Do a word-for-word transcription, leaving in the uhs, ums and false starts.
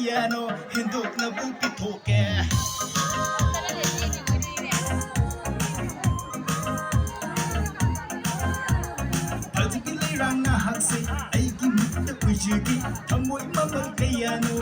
ꯀꯌꯥꯅꯣ ꯍꯦꯟꯗꯣꯛꯅꯕꯨ ꯄꯤꯊꯣꯛꯀꯦ꯫ ꯐꯖꯕꯤ ꯂꯩꯔꯥꯡ ꯅꯍꯥꯛꯁꯦ ꯑꯩꯒꯤ ꯃꯤꯠꯇ ꯎꯏꯖꯒꯦ꯫ ꯊꯃꯣꯏ ꯃꯃꯜ ꯀꯌꯥꯅꯣ